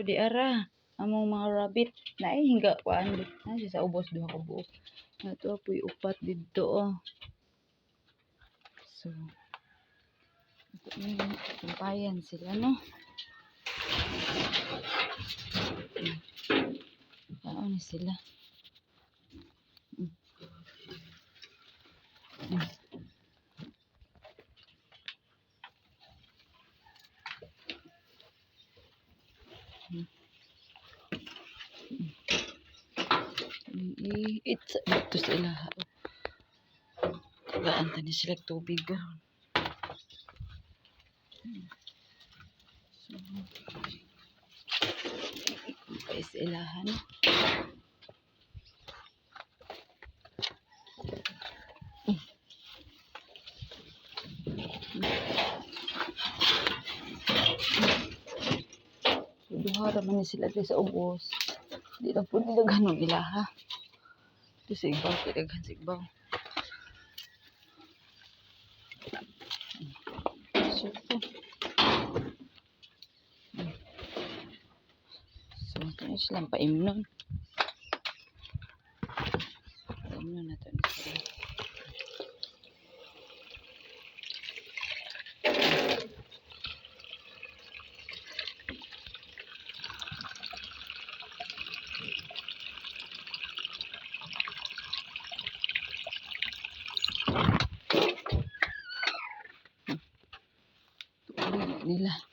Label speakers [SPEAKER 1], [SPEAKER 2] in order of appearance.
[SPEAKER 1] So di ara among mga rabbit naay hingga kuan na siya sa ubos, duha ka buok. Nato poy upat didto oh. So ito ni kumpayan sila, no. Kaon ni sila. It's dito sa ilaha. Tagaan ta ni sila tubig karon. So, kumpay sa ilaha, no. So, duha ra man ni sila diri sa ubos. Di lang pud ni daghan og ilaha. Dito sa igbaw, kay daghan sa igbaw. So, ito. So, ito na silang paimnon. Paimnon na to ni sila. Tuloy na nila.